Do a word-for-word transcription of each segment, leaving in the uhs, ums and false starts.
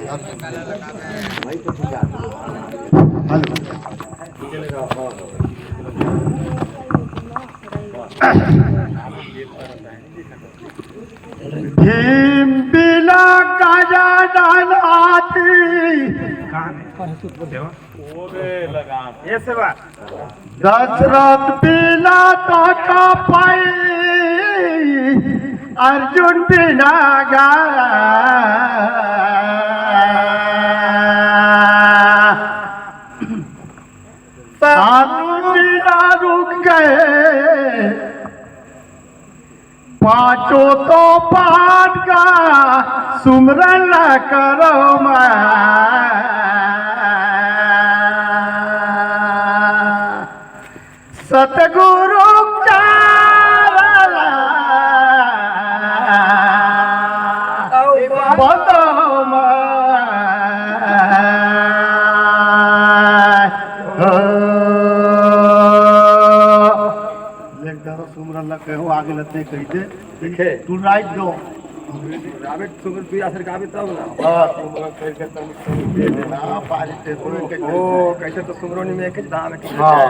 Hello. Bhim बिना गजानन हाथी। कहाँ है? देवा। ये सेवा। दशरथ बिना ताता पाई, अर्जुन बिना गा। साधु बिना रुक गए, पाँचों तो पाठ का सुमरन करो मैं। सतगुरु चारला बंदो मैं। हो। एक दारा सुमरन ला कहो, आगे लते कहिते। देखे। तू राइट दो। राबे सुमरन तू आसर गाबे तब ना। हाँ, सुमरन करके तब सुमरन दे देना, पारी ते सुमरन के ओ, कैसे तो सुमरन में एक दाम है। हाँ।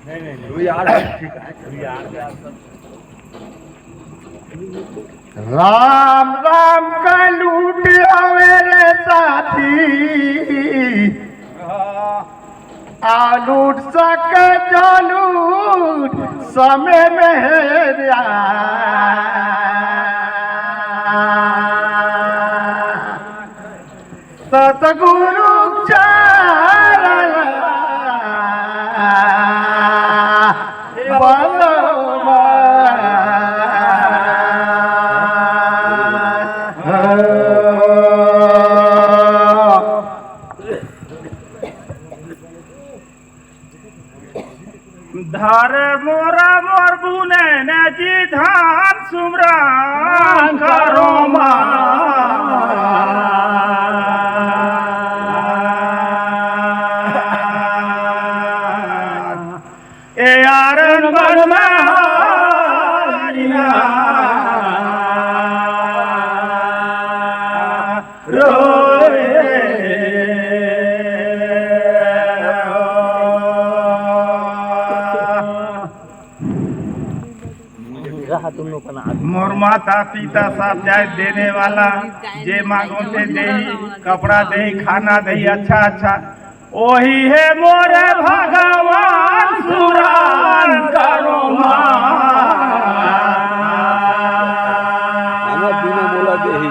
नहीं, नहीं, नहीं। तू यार है, ठीक है। तू यार है। राम राम का लूट आवे रे साथी, आ लूट सके जो लूट समय में हेरिया। सतगुरु चरण बंदो मैं। धर मोरा मोर बुने ने जी धान सुमरान करो मा। ए यारन बन में हारिया। रोए। मोर माता पिता सब जाय देने वाला, जे मांगो ते देही, कपड़ा देही, खाना देही, अच्छा अच्छा। ओही हे मोरे भगवान सुरान करो मा। खाना पीना मोला देही,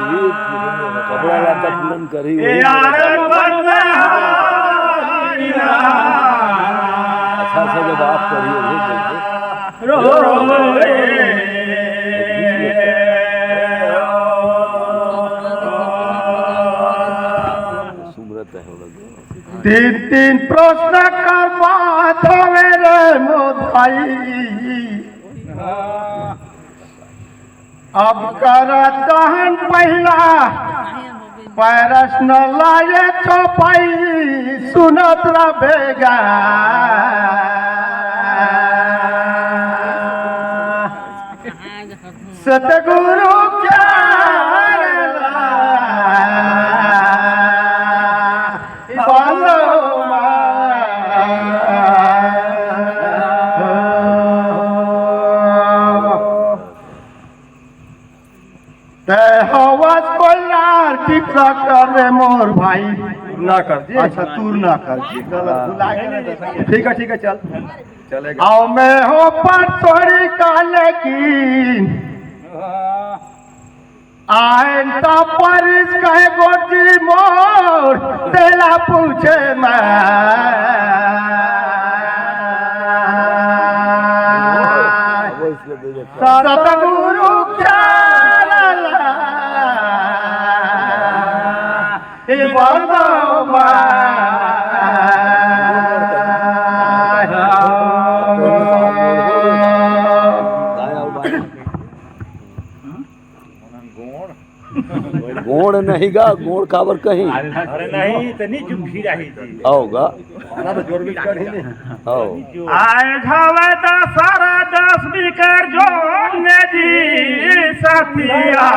कपड़ा लत्ता पूरन करही, ए ओही यार मोरे बंदा। अच्छा से जब आप पढ़िए, ओही बोलते। रो रे। सुमरत है वो लोग। तीन तीन प्रश्न कर बात हवे रे मोर भाई। अब करत हन पहिला प्रश्न ला ये चौपाई सुनत रह बेगा। सतगुरु प्यार ला बंदो मा। तै हवस कोल्लार टिपरा कर रे मोर भाई। ना कर जी। अच्छा, तू ना कर जी। गलत भुला गया। ठीक है, ठीक है, चल। चलेगा। आओ मैं हो पर थोड़ी काले की। आयन ता परिस कहे गोटी मोर, तेला पूछे मैं। सतगुरु प्याला बंदो मा। गोड़ नहीं गा, गोड़ काबर कहीं? अरे नहीं, इतनी जो भीड़ आई थी। आओगा। ना तो जोर भी कर ही नहीं। आओ। आए घावे दा सारा दस बिकर जोन ने जी सतिया।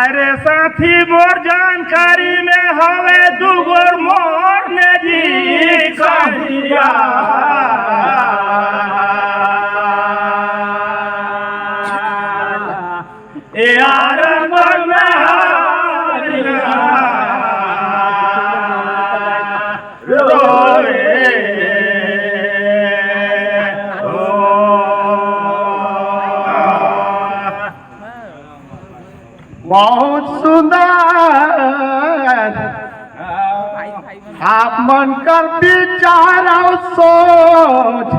अरे साथी, मोर जानकारी में हवे दू गोर मोर निजी संगिया। ए यार मन रोए। बहुत सुंदर आप मन कर विचार अउ सोच।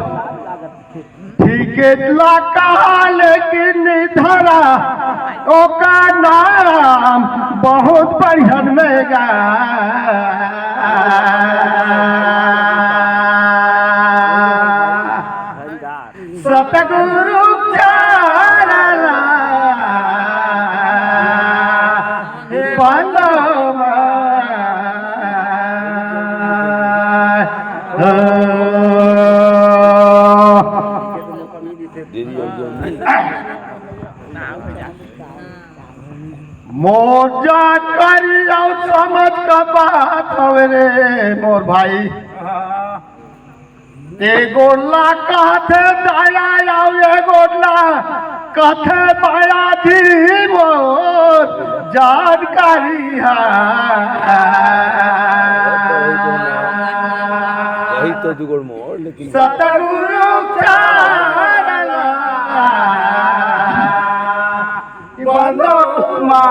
ठीक ला कहा, लेकिन धरा ओका नाम बहुत बढ़िया मेगा। सतगुरु चरण बंदो। मोर जानकारी अउ समझ का बात हवे रे मोर भाई। एगो ला कहथे दया अउ एगो ला कहथे माया जी, मोर जानकारी हा। वही तो दुगुण मोर, लेकिन सतगुरु चरण बंदो मा।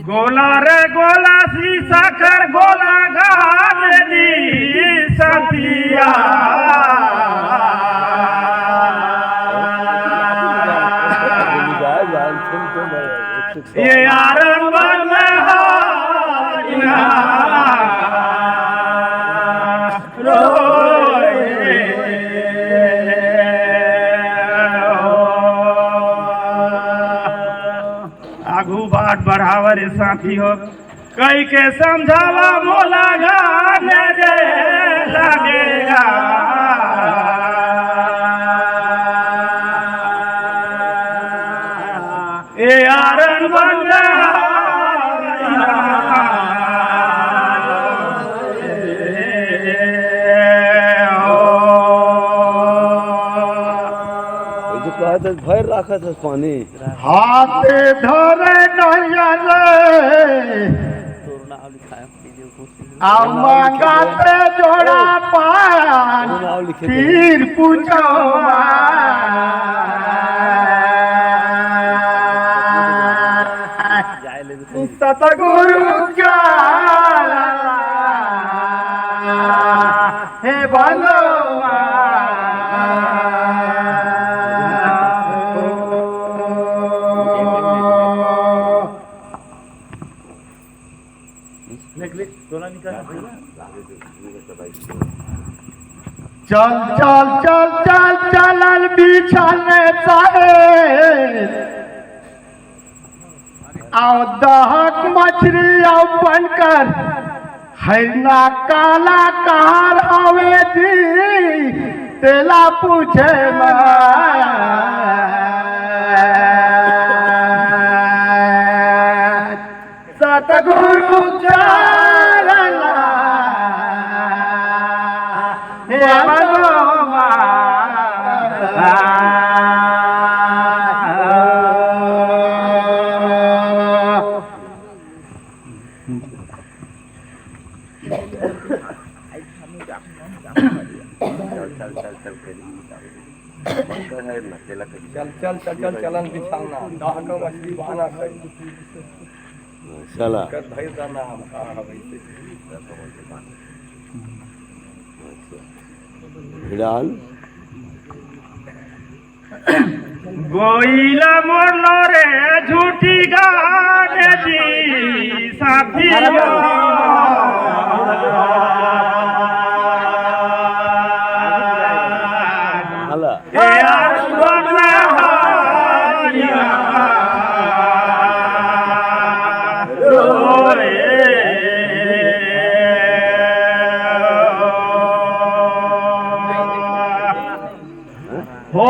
गोला रे गोला, शीशा कर गोला गाल दी सतिया। ये यार मन हारिया रोए। आगू बाट बढ़ावा रे साथी हो, कई के समझावा मोला गाने दे लगेगा। ए यारन बंदा ओ जो कहत हस, भर राखत हस पानी। हाथ धरे नैया रे, आ मांगा ते जोड़ा पान, फिर पूछो सतगुरु चरण हे बंदो। चल चल चल चल चलल बिछल रे साहेब। अउ दहक मछरी अउ बनकर हरना काला कार हवे जी, तेला पूछे मा। सतगुरु चरण हे मनोमा। चल चल चल चल चलन बिछाना, दहक मछरी बहाना खाई। चला। कर धैर दाना हम कहा हवे से। भिड़ाल। गोइला मोर लो रे झूठी गाने जी साथी हो। हला। ए आसमान हारिया रोए। हो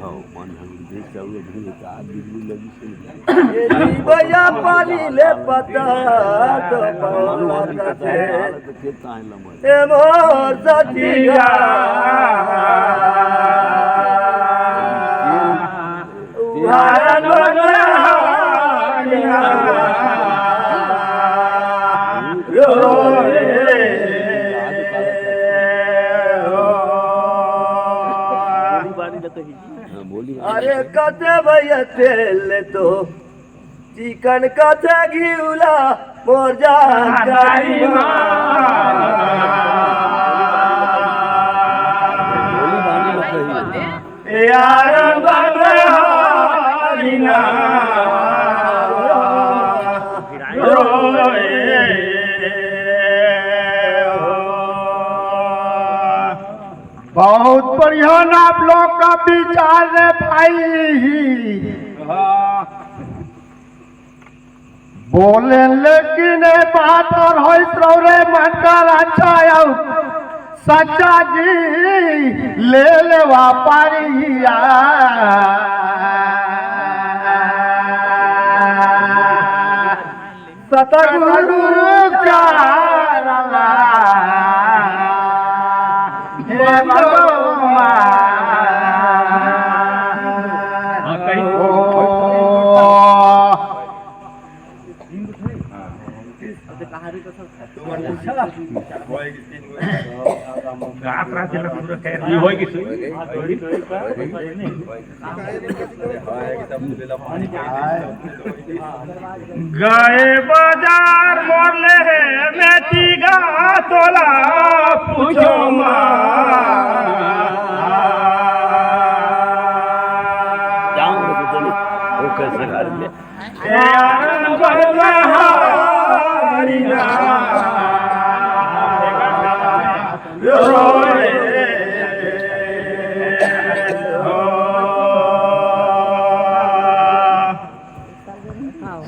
हव, मन ह देख चालू अभी का बिजली लगी से। ए जी भैया पानी ले पता तो पावला कथे। ए मोर सखिया। भारत अरे कथे भैया तेल तो चिकन कथे घिउला मोर जान जाई मा। यार बदहारी ना रोए हो। बहुत बढ़िया ना आप लोग का विचार रे भाई। बोले लेकिन ए बात और होई प्रौरे मन का अच्छा आऊ सच्चा जी ले लेवा पारिया। सतगुरु चरणा हे भगवान। हाँ, कहीं ओ, रात रात जला पूरा कह रही होय कि सुई। गए बाजार मोर ले हे मेटी गा तोला पूछो मा। जाऊं रे गुजरी, वो कैसे घर में? यार बदहारी ना रोए हो।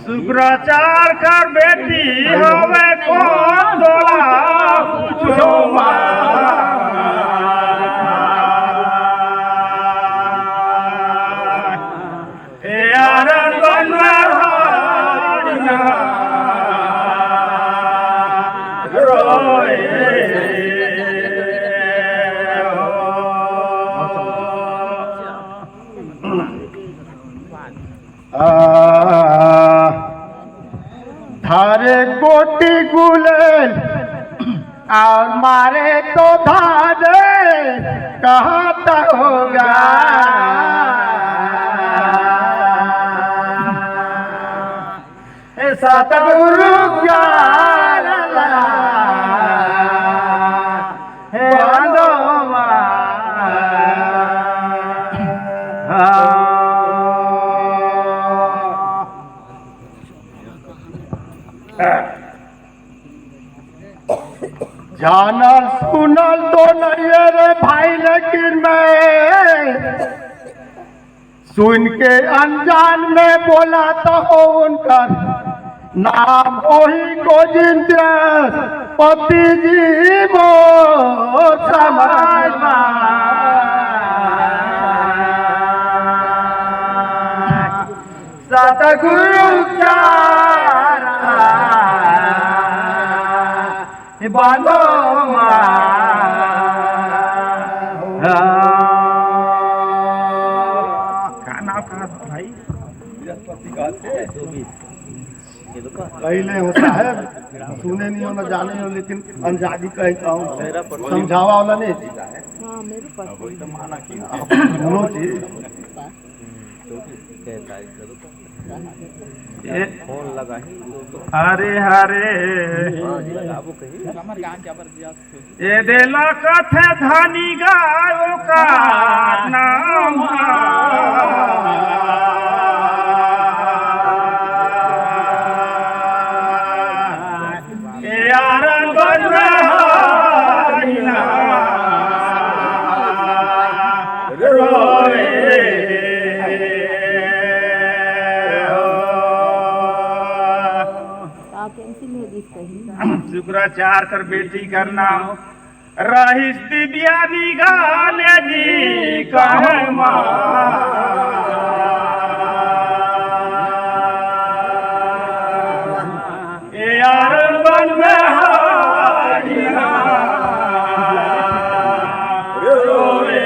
शुक्राचार कर बेटी हवे कौन तोला पूछो मा। यार बदहारी ना रोए हो। आ, धारे गोटी गुलेल और मारे तो धारे कहत होगा। हे सतगुरु ज्ञान ला, हे बंदोवा। हाँ। जानल सुनल तो नहीं है रे भाई, लेकिन मैं सुन के अनजान में बोला तो उनकर नाम वही गोविंद पति जी मोर समाज मा। सतगुरु चारा बांधो मा। का नाम का भाई? पहले हो साहब, सुने नहीं हो ना जाने हो, लेकिन अनजानी कहता हूँ, समझावा वाला नहीं। हाँ, मेरे पास। सुनो जी। ए, फोन लगा ही। हरे हरे। हाँ, लगाबो कहीं। ए देला कथे धनी गाय ओकर नाम। ए यार बदहारी ना रोए हो। का कैंसिल हो गई सही? शुक्राचार कर बेटी करना रहिस दिव्या निगाने जी कहमा। ए यार बन में हारिया रोए।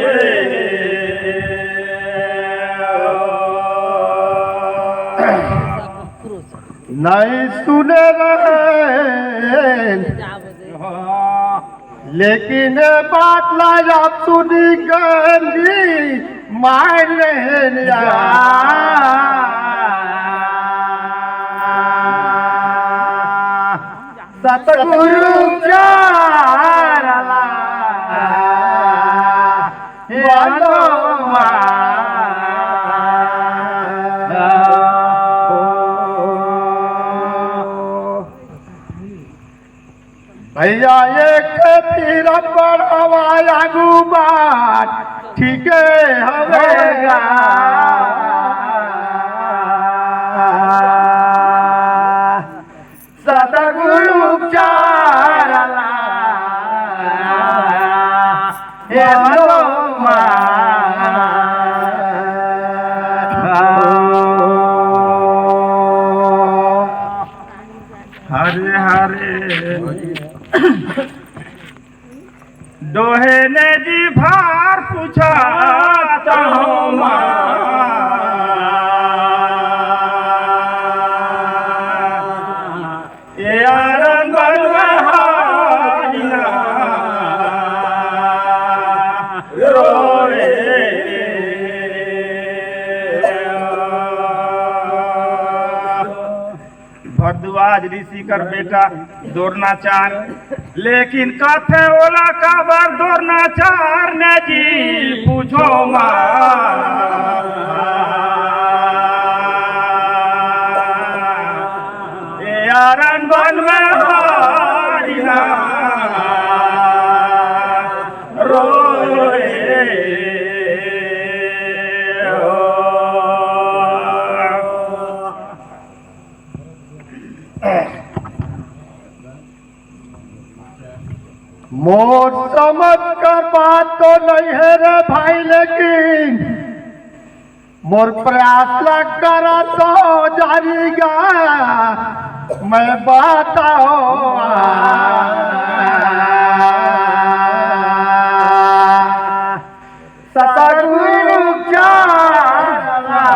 नहीं सुने रहे, लेकिन ये बात ला आप सुनी गंजी मार लेन यार। सतगुरु चारला बंदो मा। भैया एक फिर बड़वा आगू बाट, ठीके हवे गा। सतगुरु चारला, हे हनुमान। हरे हरे। डोहे ने जी भार पूछा तहमा। यारन बनवारिया रोए। भरद्वाज ऋषि कर बेटा द्रोणाचार, लेकिन कथे ओला काबर द्रोणाचार ने जी पूछो मा। यारन बन में हारिना रोए। मोर समझ कर बात तो नहीं है रे भाई, लेकिन मोर प्रयास ला करा तो जारी गा, मैं बताओ। सतगुरु चाला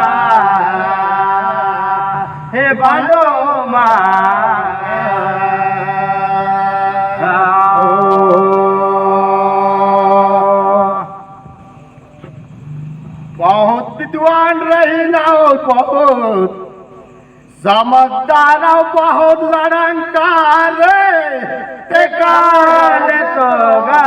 हे बालो मा। बहुत विद्वान रही ना, बहुत समझदार, बहुत लड़ंकार, ते काले तो गा।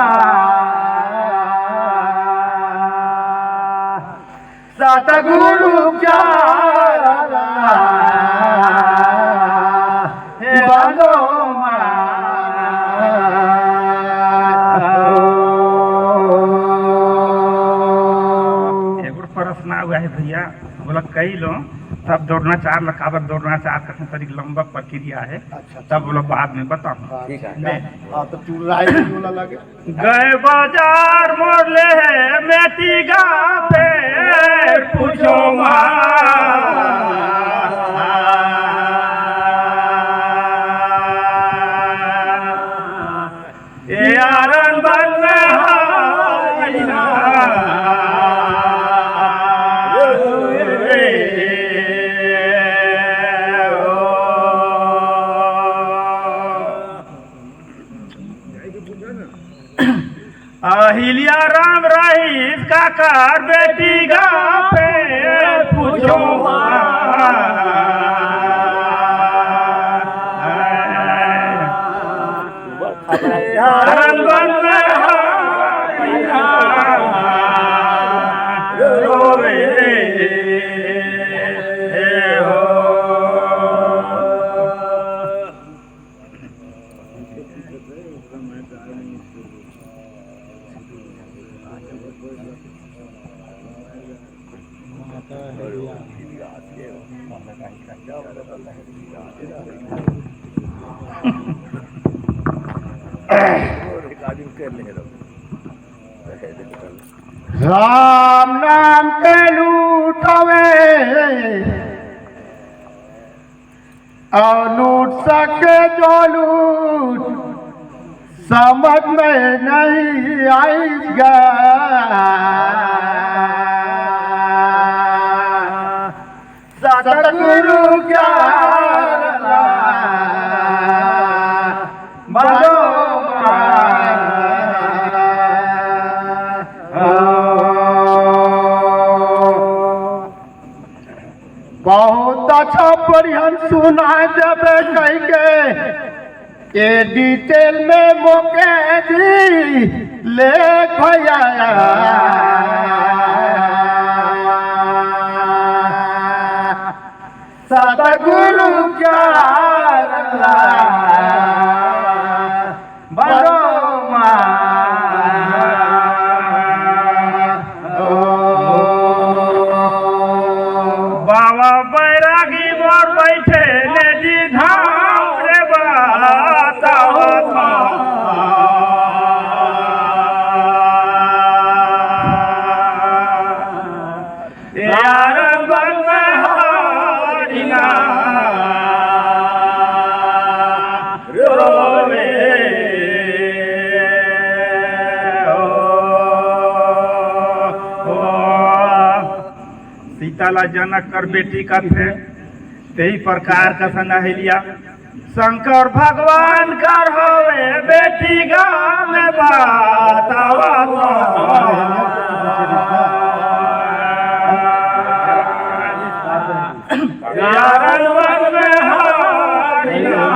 सतगुरु चाला हे बालो मा। एगो प्रश्न हुआ है भैया, बोला कई लो, तब द्रोणाचार ला काबर द्रोणाचार कथे, तनिक लंबा प्रक्रिया है, अच्छा। तब बोला बाद में बताऊँ। हाँ, ठीक है। मैं हाँ, तो चुराई भी बोला लगे। गए बाजार मोर ले मेटी गा, फेर पूछो मा। यारन बन में हारिना। अहिल्या राम रहीस काकर बेटी गा, फेर पूछो। हरन बन में हारिना रोवे हो। राम नाम के लूट हवे, अउ लूट सके जो लूट, समझ में नहीं आइस गा। सतगुरु ज्ञान ला बनो। बहुत अच्छा, बढ़िया सुना देबे कहि के, ये डिटेल में मोके दी ले भैया। सतगुरु ज्ञान ला ला जनक कर बेटी कथे, तेही प्रकार कसन अहिल्या। शंकर भगवान कर होवे बेटी गाँव में बात आवत। यारन वन में हारिया।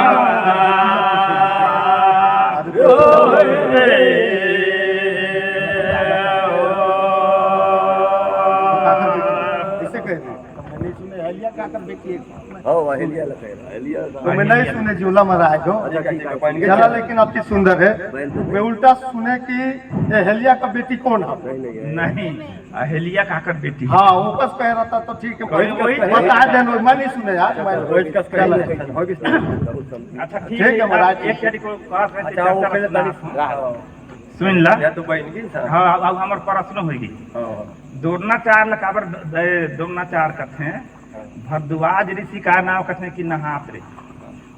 ऐसे कह दो। मैंने सुने अहिल्या काकर बेटी है। हाँ, अहिल्या लगे, अहिल्या तो मैं नहीं सुने, झूला मरा है जो। अच्छा, ठीक है, पहन के चला, चल। लेकिन आपकी सुंदर है। पहन तो मैं उल्टा सुने कि ये अहिल्या का बेटी कौन है? नहीं, नहीं, नहीं, अहिल्या काकर बेटी। हाँ, वो कस कह रहा था तो ठीक है, वही, वही। बता देना, मैं नहीं सुने यार, मैं रोहित कस कह चला। रहा था, रोहित कस कह रहा था। अच्छा, ठीक ठीक है, है, महाराज। एक जनी को बात है, अच्छा, वो चर्चा पहले रखना। तारीफ रहा। सुन ला। या तो बहन की था। हाँ, अब, अब हमर प्रश्न होई गई। हाँ। द्रोणाचार्य ला काबर द-, द-, द्रोणाचार्य कथे? भरद्वाज ऋषि का नाम कथे कि नहात रहे।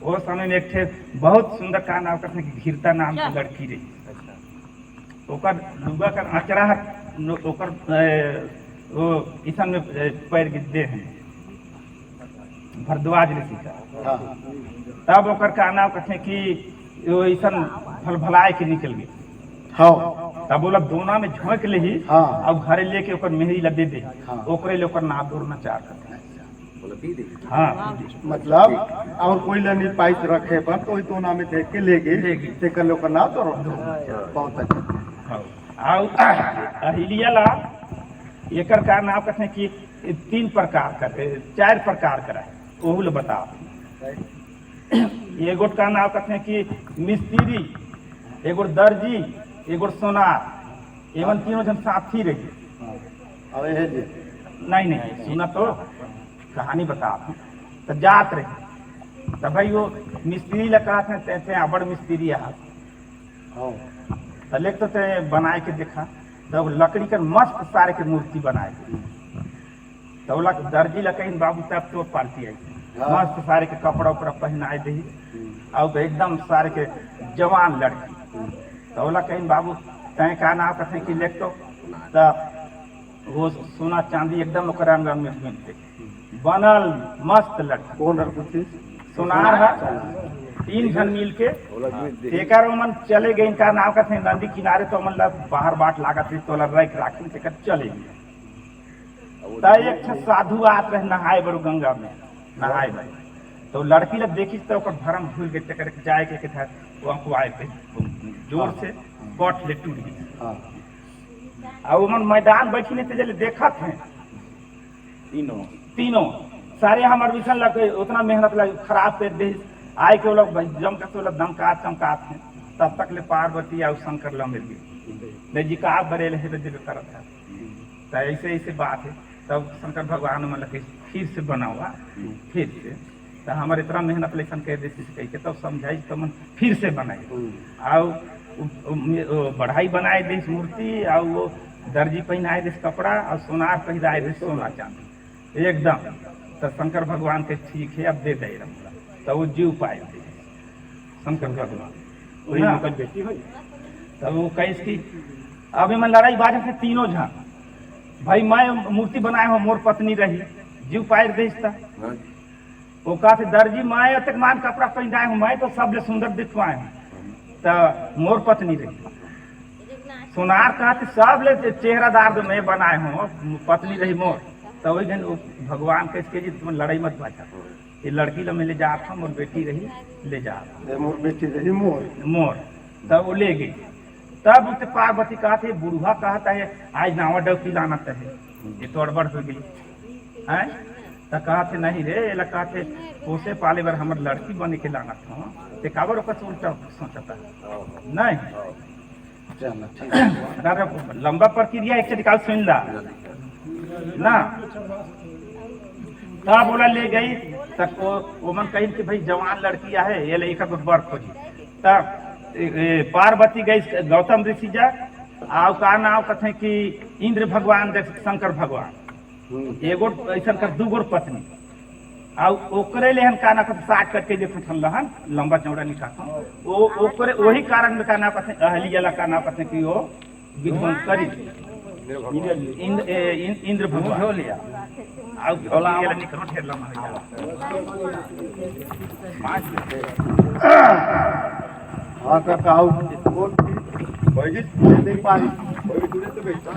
ओ समय में एक ठे बहुत सुंदर का नाम कथे कि घृता नाम की लड़की रही। ओकर लुगा कर अचरा ह, नो-, ओकर, ए, ओ, इसन में, ए, पैर गिद्दे हैं। भरद्वाज ऋषि का। हाँ। तब ओकर का नाम कथे कि ओ इसन भलभलाए के निकल गए। हाँ। तब बोला दोना में झोंक लेही, हाँ। अब घरे लेके ओकर मेहरी ला दे दे। हाँ। ओकरे ले ओकर नाम द्रोणाचार्य कथे। हाँ। मतलब, और कोई ला नहीं पाइस रखे पर, तो वही दोना में देख के ले गए। ले गए। तेकर ले ओकर नाम द्रोणाचार्य। बहुत अच्छा। हाँ। और अहिल्या ला एकर का नाम कथे कि तीन प्रकार कर, चार प्रकार कर है, ओहू ला बता। एगो का नाम कथे कि मिस्त्री, एगो दर्जी, एगो सोनार, एमन तीनों जन साथी रही। हाँ। अब ये जी। नहीं, नहीं, सुना तो, कहानी बता। तो जात रही, तो भाई वो मिस्त्री ला कहत हैं, ते, ते अबड़ मिस्त्री है। हाँ। तो लेख तो ते बनाए के देखा, तब लकड़ी कर मस्त सारे के मूर्ति बनाए के। तो ओला दर्जी ला कहिन, "बाबू, तब तो पार्टी आई।" हाँ। मस्त सारे के कपड़ा उपड़ा पहनाए देही। हम्म। और एकदम सारे के जवान लड़की। हम्म। तो ओला कहिन, "बाबू, तय का नाम कथे कि लेख तो?" तो वो सोना चांदी एकदम ओकर अंग अंग में घूमते। बनल मस्त लड़की। कौन लड़की थी? सोनार है। तीन झन मिल के। तेकर ओमन चले गए, इनका नाम कथे नदी किनारे, तो ओमन ला बाहर बाट लागत रही, तो ओला रख राखिन, तेकर चले गए। त एक ठे साधु आत रहे नहाए बर गंगा में, नहाए बर। तो लड़की ला देखिस त ओकर भरम भूल गए, तेकर जाए के, के था, वो अंकुआए पे जोर से कट ले टूट गई। हाँ। अब ओमन मैदान बैठी नहीं थे, जले देखत हैं तीनों, तीनों सारे हमर मिशन लग गए, उतना मेहनत लग खराब कर दे। आए के वो लोग भाई जम के तो लोग धमकात चमकात हैं, तब तक ले पार्वती और शंकर ला मिल गए। नहीं जी का बरेल है तो दिल करत है। तो ऐसे ऐसे बात है। तब शंकर भगवान मन लगे फिर से बनावा, हम्म। फिर से। तो हमारे इतना मेहनत लेसन कह देती से कह के तब समझाई तो मन फिर से बनाई। हम्म। और उ-, उ-, उ-, बढ़ाई बनाए देस मूर्ति, और वो दर्जी पहनाए देस कपड़ा, और सोनार पहिराए देस सोना चांदी एकदम। तो शंकर भगवान के ठीक है, अब दे दे रहा। तो वो जीव पाए थे शंकर भगवान। वही ना? ओकर बेटी होई। तब वो कहिस कि अब एमन लड़ाई बाजे थे तीनों झन, भाई मैं मूर्ति बनाए हो, मोर पत्नी रही, जीव पाए देस त। हाँ। वो कहा थे दर्जी, मैं अतक मान कपड़ा पहनाए हूँ, मैं तो सबले सुंदर दिखवाए हूँ, त मोर पत्नी रही। सोनार कहा थे सबले चेहरादार जो मैं बनाए हूँ, पत्नी रही मोर। तो वही दिन वो भगवान कहिस के जी तुम लड़ाई मत बाजा, ये लड़की ला मैं ले जात हूँ, मोर बेटी रही, ले जा। ये मोर बेटी रही मोर। मोर। तब वो ले गई। तब उसे पार्वती कहा थे, बुढ़वा कहा था, "आज नावा डौकी लाना तहे, ये तो अड़बड़ हो गई।" हैं? त कहा थे, "नहीं रे," एला कहा थे, "पोसे पाले बर हमर लड़की बने के लाना था, ते काबर ओकर उल्टा सोचता है?" नहीं। चलो, ठीक है। दादा, लंबा प्रक्रिया एक तरीका से सुन ला। ना? तब बोला ले गई, त ओ-, ओमन कहिन कि भाई जवान लड़की आहे, ये ले एकर बर खोजी। तब ए, ए, पार्वती गई गौतम ऋषि जा, आउ का नाम कथे कि इंद्र भगवान देख शंकर भगवान। हम्म। एगो ऐसन कर दू गोर पत्नी। आउ ओकरे लेहन का नाम कथे साठ कट के जे ठन लहन, लंबा चौड़ा निकाल। ओ, ओकरे, वही कारण में का नाम कथे अहलिया ला का नाम कथे कि वो विध्वंस करी। इंद्र, ए, इन-, इंद्र भगवान। झोलिया। आओ, झोला ये आओ। लट्ठी करो, ढेर लम्बा है। हाँ, काका, आओ। कोई नहीं पाई। कोई भी तुरंत बैठा।